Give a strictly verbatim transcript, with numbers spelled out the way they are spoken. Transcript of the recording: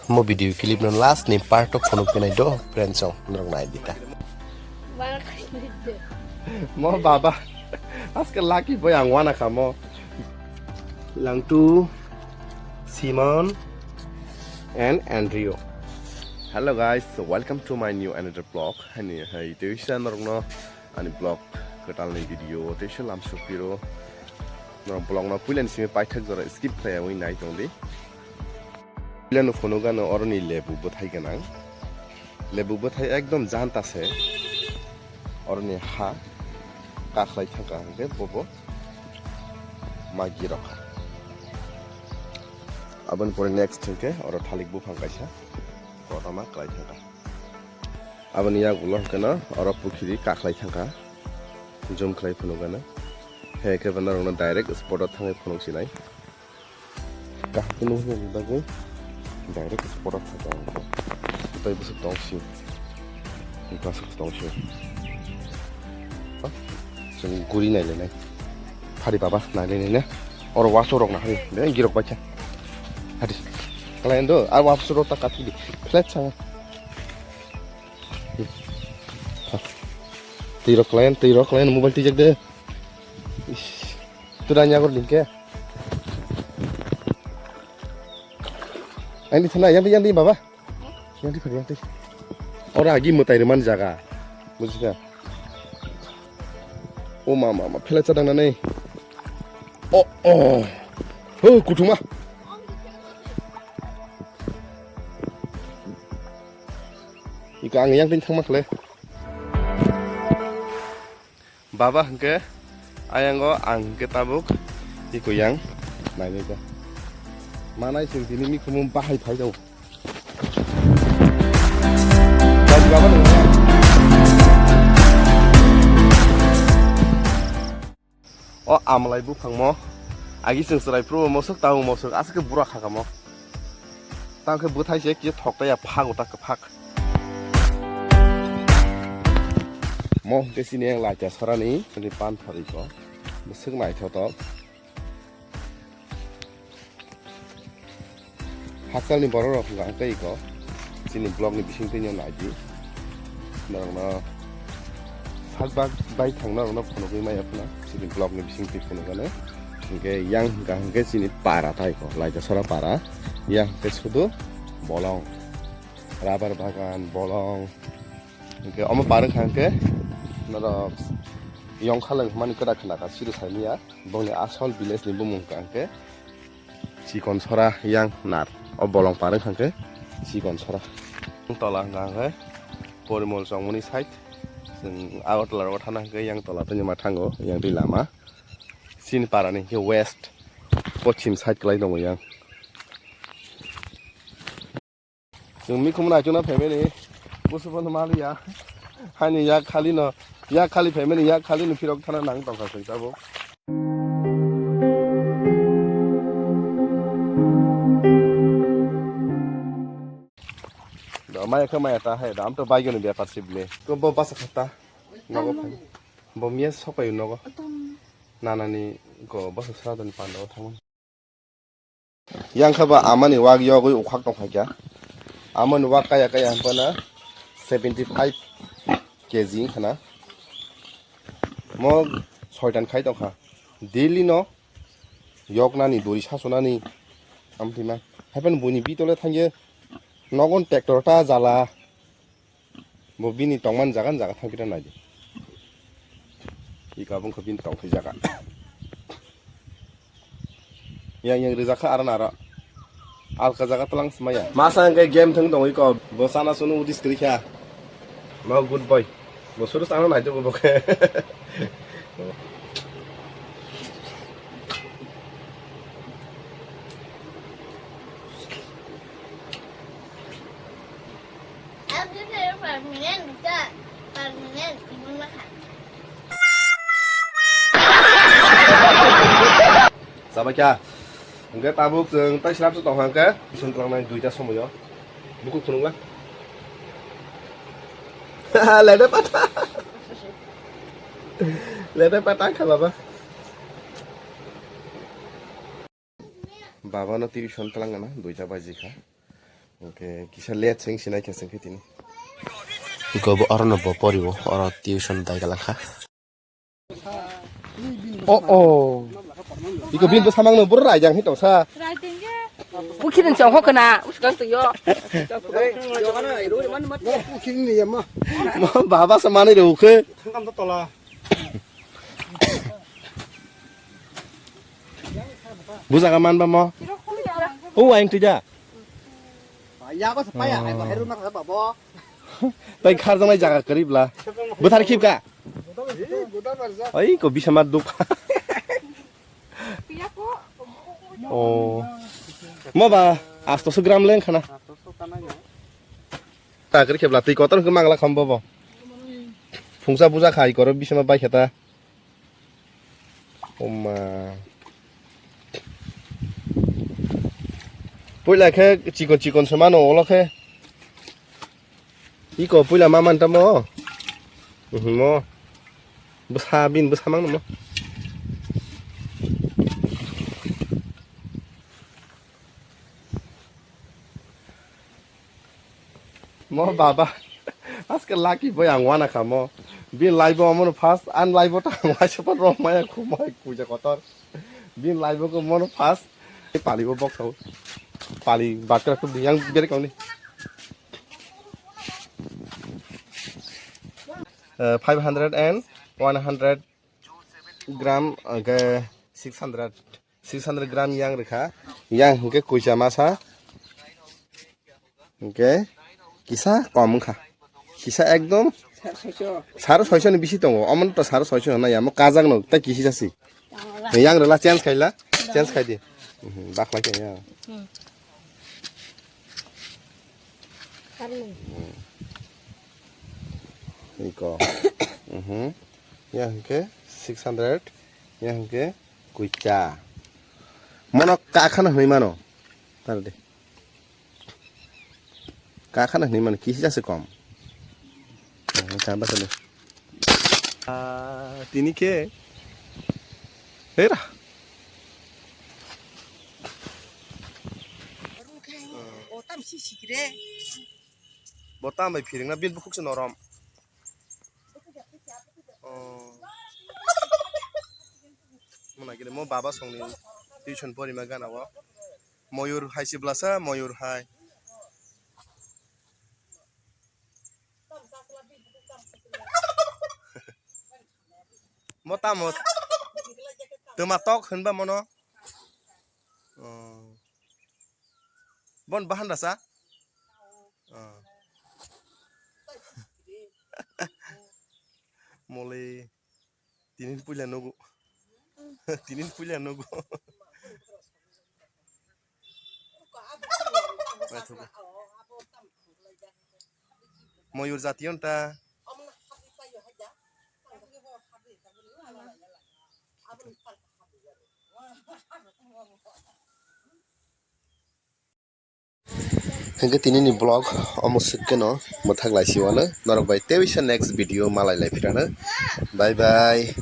Mo video clip no last ni part o phunuk pinai do, friends song norok nai dita. Mo baba, aske lucky boy ang wana kamo. Langtu, Simon, and Andrew. Hello guys, so welcome to my new another vlog. Hani hai teisa norok no ani vlog kwtal ni video teisa lam sukpiro. Norok vlog no puila ni simi paithak jora skip khlaiya wi nai tong di. Puila no phunuk ano oroni lebu bwthai gwnang. Lebu bwthai ekdom janta se. Oroni ha kakhlai thangka hwnkhe bobo magi rokha. Aboni pore next hwnkhe oro thalik buphang kaisa kotorma kwlai thangka. Aboni yak ulo hwnkhe no oro pukhiri kakhlai thangka. Zoom khlai phunuk ano. Hai khe bo norokno direct spot o thangwi phunuk sinai. Kaham khe nuknani bagwi direct spot o thangkha ang khe. Tei bwswk tong sio. Bwswk tong sio. Chwng guri nailainai. Phari baba nailainai na. Oro waso rok na hari. Be girok bacha. Hari. Kalayan do. Ar waso rok ta kati di. Flat sanga. Twi rok kalayan, twi rok kalayan mobile twijak de. Ish. Tura nyagor dingke. Ani thana yang yang di baba. Yang di yang di. Ora agi mutai reman jaga. Bujika. O ma ma ma phela chadang nanai. O o. Ho kuthuma. Ika ang yang tin thangma khle. Baba hwnkhe ayango ang hwnkhe tabuk iko yang nainai ka. Manai chwng tini mikhumu bahai phai jao. Baba nungya. O amlai buphangmo agi chwng chwrai phuru mosok tamo mosok aswk khe bura khakamo. Tamo khe bwthai se kisa thok taya phak uta kwphak. Mo hwnkhe chini yang laita sorani chini pan thari ko. Bwswk naithotok. Hakchalni borok rok hwnkha hwnkhe iko chini vlog ni bisingtwi no naidi. Norokno sak bak bai thang norokno phunugwi maya phano chini vlog ni bisingtwi phunukgano. Hwnkhe yang hwnkha hwnkhe chini para tei iko laita sora para. Yang hwnkhe sudu bolong. Rubber bagan, bolong. Hwnkhe omo parwk kha hwnkhe norok yongkha lwng hwnmani kwrak khna kha sidu saimanya. Bongni asol village ni bumung hwnkha hwnkhe Chikon Sora yang nar. O bolong parwk kha hwnkhe Chikon Sora. Tola hwnkha hwnkhe Porimol chongmani side. Chwng Agartala rogo thana hwnkhe yang tola tei ma thango yang twi lama. Chini para ni hwnkhe west, pochim side kwlai tongo yang. Chwng mikhumu naichukna phaimani, busu phano maliya. Haini yak khali no, yak khali phaimani, yak khali no phirok thana nang tongkha chwng tabuk. Do maya khe maya ta hai, do amto baigoni bepar sibni. Ko bo basa khata. Nogo phai. Bo miya sopai nogo. Nanani ko basa sradani pando thangmani. Yang khe ba amani wak yogwi ukhak tong kha kya. Amani wak kaya kaya hwnphana seventy five K G wngkhana. Mo soitan khai tong kha. Daily no yoknani dori sasonani amthima. Haiphano buini bitole thangye nogon tractor ta jala. Bo bini tongmani jaga ni jaga thang khe naidi. Ika bwngkha bini tongthai jaga. Yang yang rijak kha aro naro. Alka jaga tlang smaya. Masa hwnkhe game thwng tongwi ko. Bo sana sunu udis kwrwi kha. Ma good boy. Bo suru sana nai tugo bo khe. Ang khe permanent ka, permanent ibon lakha. Sabai kha. Hwnkhe tabuk chwng tai srap se tong hang khe, bising twlang nai duita somoyo. Buku khunung la. Lede pata. Lede pata kha baba. Baba no tuition twlang gana, duita baji kha. Hwnkhe kisa late se wng sinai khe chwng khe tini. Iko bo oro no bo poriwo, oro tuition dai galakha. Oh, oh. Iko bini bwsamang no bwrwi raijak hinwi tongsa. Bukhirni chong hokna, uskang twiyo. Bukhirni yama. Mo baba sa manwi rw khe. Thangkam to tola. Bujaga man ba mo? O aing tuja. Ya ko sapaya, ai ba heru na ka babo. Tai khar janai jaga karib la. Buthar khip ka. Ai ko bisama duk. Oh. Mo ba astoso gram leng khana. Ta kri khebla twi kotor khe mangla kham bobo. Phungsa buja khai koro bisama bai khata. Oma. Puila khe chikon chikon se mano olo khe. Iko puila ma man tamo. Mhm, mo. Bwsa bin bwsa mang mo. Mo baba, aske lucky boy ang wana kamo. Bin live o amono first, an live o ta ang waisa pa rom maya khumai kuja kotor. Bin live o ko mono first. Pali bo box hau. Pali bakra tu yang bere kau ni. Eh, five hundred and one hundred gram, eh, six hundred. Six hundred gram yang rwkha. Yang hwnkhe kuisa masa. Hwnkhe kisa kom wngkha. Kisa ekdom saro soiso ni bisi tongo. Omo to saro soiso hwnna ya. Mo kajak no tei kisi jasi. Yang rwla change khaila. Change khai di. Mhm, bakhlai khe ya. Iko. Mhm. Yang hwnkhe six hundred. Yang hwnkhe kuisa. Mono kakhana hwnwi mano. Tar de. Kakhana hwnwi mano, kisi jase kom. Ang chaba sale. Ah, tini khe. Hera. Bo tam bai phiring na bil bukhuk se norom. Oh. Mona gile mo baba songni tuition porima gana o. Moyur hai se blasa, moyur hai. Mo tamo. Tuma tok hwnba mono. Oh. Bon bahan rasa. Oh. Mole. Tinin puila nugu. Tinin puila nugu. Moyur jati onta. Hingke tini ni vlog omo sik keno mwthak lai si wano norok bai tei bisa next video malai lai phirano. Bye bye.